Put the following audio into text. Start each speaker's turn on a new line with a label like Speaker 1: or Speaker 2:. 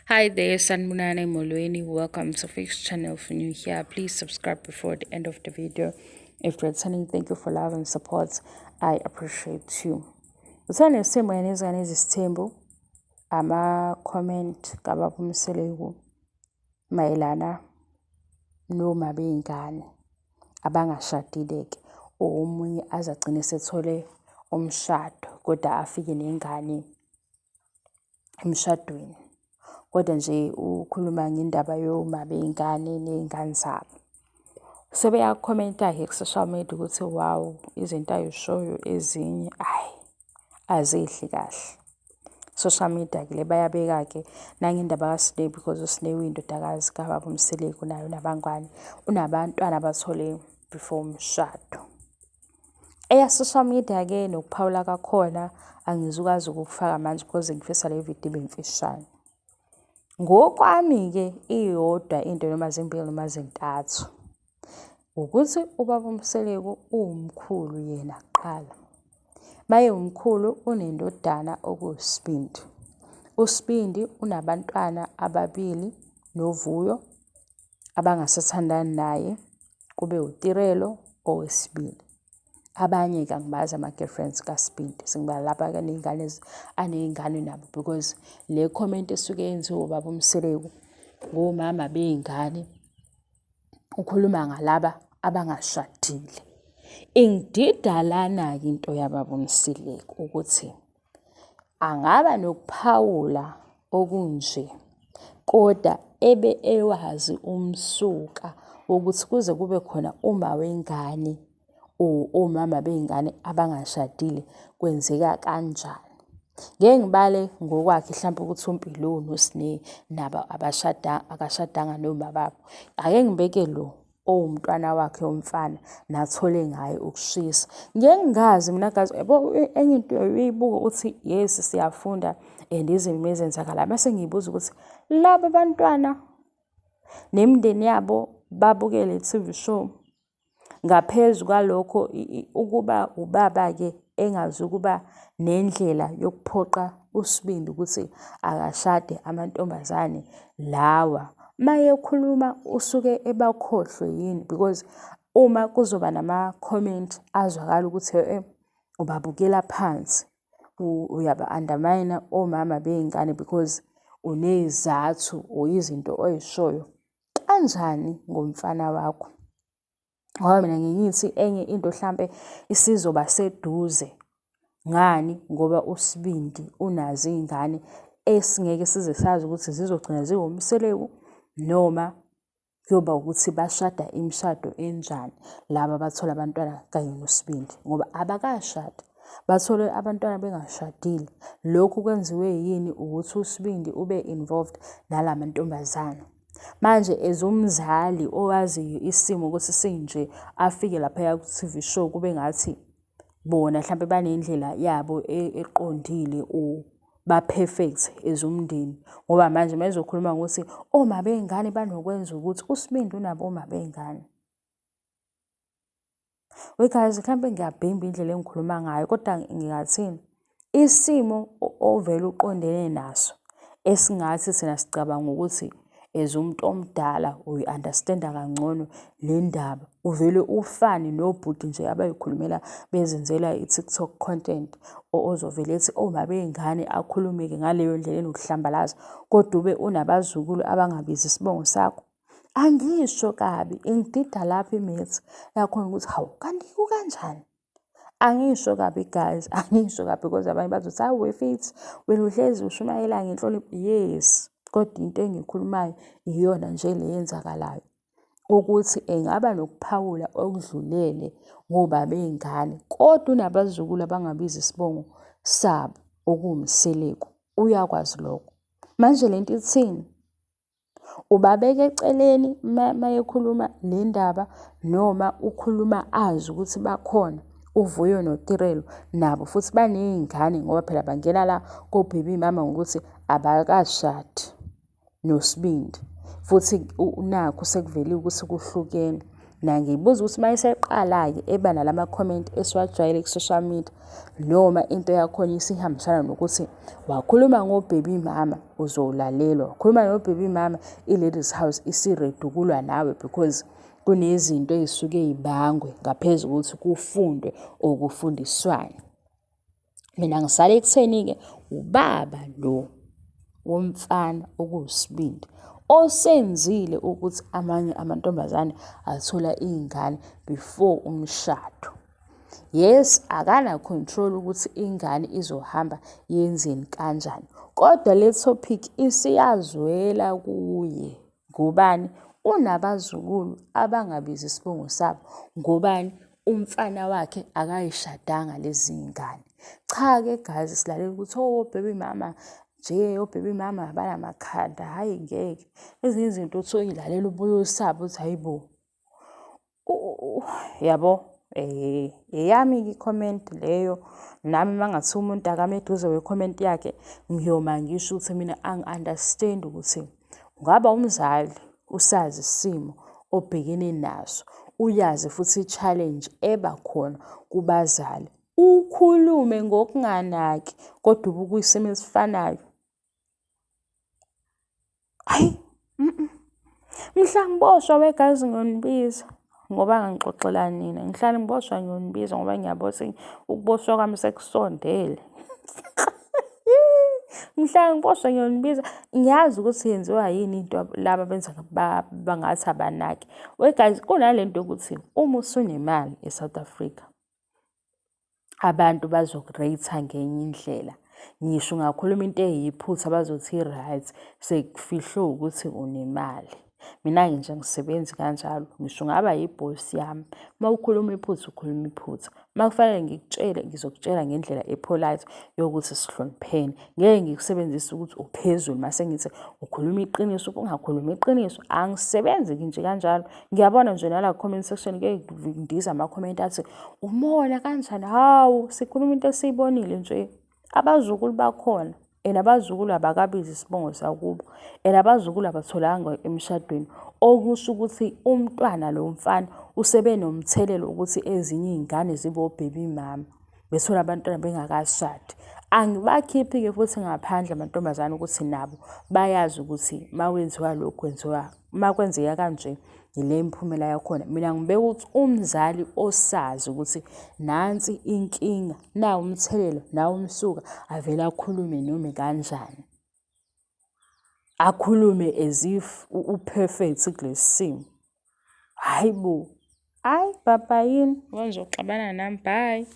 Speaker 1: Hi there, Sanbonani Molweni. Welcome to Fix Channel. If you're new here, please subscribe before the end of the video. If you're returning, thank you for love and support. I appreciate you. Uthanda isimo yena izingane ezisithembu ama-comment kababa uMseleku mayelana noma beyingane abangashadile-ke omunye aze agcine esethole umshado kodwa afike nengane emshadweni. Kodwa nje ukhuluma ngendaba yoma bey'ngane ney'ngane zabo. Sebeyakhomenta-ke ku-social media ukuthi wow, izinto ay'shoyo ezinye ayi azehli kahle. Social media-ke le bayabeka-ke nangendaba kaSne because uSne uyindodakazi kababa uMseleku naye unabangani, unabantwana abathole before umshado. Eya-social media-ke nokuphawula kwakhona angizukwazi ukukufaka manje because ngifisa le video ibe mfishane. Ngokwami-ke iyodwa into noma zimbili noma zintathu ukuthi ubaba uMseleku uwumkhulu yena kuqala. Maye umkhulu unendodana okuwuSibindi. USibindi unabantwana ababili noVuyo abangasathandani naye, kube uTirelo owesibili. Abanye-ke angibazi ama-girlfriends kaSibindi, sengibala laba aney'ngane aney'ngane nabo because le comment esuke yenziwe ubaba uMseleku ngomama bey'ngane ukhuluma ngalaba abangashadile. Ingidida lana-ke into yababa uMseleku ukuthi angaba nokuphawula okunje kodwa ebe ewazi umsuka wokuthi kuze kube khona uma wengane or omama bey'ngane abangashadile kwenzeka kanjani. Ngeke ngibale ngokwakhe hlampe ukuthi uMpilo noSne nabo akashadanga noma babo. Ake ngibeke lo owumntwana wakhe womfana nathole ngaye ukushisa. Ngeke ngingazi mina guys, yabo enye into uyibuka uthi yes siyafunda and izimo ezenzakalayo bese ngiyibuza ukuthi laba bantwana nemindeni yabo babukele i-T_V show. Ngaphezu kwalokho ukuba ubaba-ke engazi ukuba nendlela yokuphoqa uSibindi ukuthi akashade amantombazane lawa. Mayekhuluma usuke ebakhohlwe yini because uma kuzoba nama-comment azwakala ukuthi ubabukela phansi, uyaba-undermine-a omama bey'ngane because uney'zathu or izinto oy'shoyo kanjani ngomfana wakho. Ngoba mina ngiye ngithi enye into hlampe isizoba seduze. Ngani? Ngoba uSibindi unazo iy'ngane esingeke size sazi ukuthi zizogcina ziwumseleku noma kuyoba ukuthi bashada imishado enjani laba abathola abantwana kanye noSibindi ngoba abakashadi. Bathole abantwana bengashadile. Lokhu kwenziwe yini? Ukuthi uSibindi ube involved nala mantombazane. Manje as umzali owaziyo isimo ukuthi sinje afike laphaya ku-T_V show kube ngathi bona hlampe banendlela yabo eqondile or ba-perfect as umndeni. Ngoba manje mayezokhuluma ngokuthi oma bey'ngane banokwenza ukuthi uSibindi unabo oma bey'ngane. We guys, mhlampe ngiyabhimba indlela engikhuluma ngayo kodwa ngingathini? Isimo ovele uqondene naso esingathi thina sicabanga ukuthi as umuntu omdala uyi-understand-a kangcono le ndaba, uvele ufane nobhuti nje abay'khulumela bezenzela i-TikTok content ozovele ethi oma bey'ngane akhulume-ke ngaleyo ndlela enokuhlambalaza kodwa ube unabazukulu abangabizi isibongo sakho. Angisho kabi, ingidida lapho imethi yakhona ukuthi hawu kanti kukanjani? Angisho kabi guys, angisho kabi because abanye bazothi hawu we-Faith wena uhlezi ushumayela ngenhlonipho. Yes, kodwa into engiyikhulumayo iyona nje le eyenzakalayo ukuthi engaba nokuphawula okudlulele ngoba bey'ngane kodwa unabazukulu abangabizi isibongo sabo okuwuMseleku, uyakwazi lokho. Manje le nto ithini? Ubabeka eceleni mayekhuluma le ndaba noma ukhuluma azi ukuthi bakhona uVuyo noTirelo nabo futhi baney'ngane ngoba phela bangena la ko-baby mama ngokuthi abakashadi noSibindi. Futhi nakhu sekuveliwe ukuthi kuhlukene. Mina ngiyibuza ukuthi uma eseqala-ke eba nalama-comment esiwajwayele ku-social media noma into yakhona isihambisana nokuthi wakhuluma ngo-baby mama uzolalelwa, wakhuluma no-baby mama i-ladies house isi-ready ukulwa nawe because kunezinto ey'suke y'bangwe ngaphezu kokuthi kufundwe or kufundiswane. Mina ngisale ekutheni-ke ubaba lo womfana okuwusibindi osenzile ukuthi amanye amantombazane athola iy'ngane before umshado. Yes, akana-control ukuthi ingane izohamba yenzeni kanjani, kodwa le topic isiyazwela kuye. Ngobani? Unabazukulu abangabizi isibongo sabo. Ngobani? Umfana wakhe akayishadanga lezi ngane. Cha-ke guys, silalela ukuthi oh baby mama nje, o-baby mama banamakhanda, hhayi ngeke. Ezinye izinto uthi uyilalela ubuye usabe uthi hhayi bo. Yabo, eyami-ke i-comment leyo. Nami uma kungathiwa umuntu akame eduze kwe-comment yakhe, ngiyoma ngisho ukuthi mina angi-understand ukuthi ungaba umzali usazi isimo obhekene naso, uyazi futhi i-challenge eba khona kubazali, ukhulume ngokunganaki kodwa ube ukwisimo esifanayo. Hayi, Mhla ngiboshwa wegazi ngiyonibiza ngoba ngangixoxela nina. Ngihlale ngiboshwa ngiyonibiza ngoba ngiyabona ukuthi ukuboshwa kwami sekusondele. Mhla ngiboshwa ngiyonibiza. Ngiyazi ukuthi yenziwa yini into laba abenza bangathi abanaki. Wegazi kunale nto yokuthi uma usunemali e-South Africa abantu bazoku-rate-a ngenye indlela. Ngisho ungakhuluma into eyiphutha bazothi i-right, sekufihlwe ukuthi unemali. Mina-ke nje angisebenzi kanjalo, ngisho ungaba yibhosi yami, uma ukhuluma iphutha ukhuluma iphutha. Uma kufanele ngikutshele, ngizokutshela ngendlela e-polite yokuthi sihloniphene. Ngeke ngikusebenzise ukuthi uphezulu mase ngithi ukhuluma iqiniso ungakhulumi iqiniso. Angisebenzi-ke nje kanjalo. Ngiyabona nje nala comment section kuye kundiza ama-comment athi umona kanjani. Hawu, sikhuluma into esiyibonile nje. Abazukulu bakhona and abazukulu abakabizi isibongo sakubo and abazukulu abatholanga emshadweni. Okusho ukuthi umntwana lo mfana usebe nomthelela wokuthi ezinye iy'ngane zibe o-baby mama. Bethola abantwana bengakashadi. Angibakhiphi-ke futhi ngaphandle amantombazane ukuthi nabo bayazi ukuthi uma kwenziwa lokhu kwenziwa, uma kwenzeka kanje yile imiphumela yakhona. Mina ngibeka ukuthi umzali osazi ukuthi nansi inkinga, nawu umthelela, nawu umsuka, avele akhulume noma ikanjani. Akhulume as if u-perfect kulesi simo. Hhayi bo, hhayi baba yini, wenza uxabana nami, bye.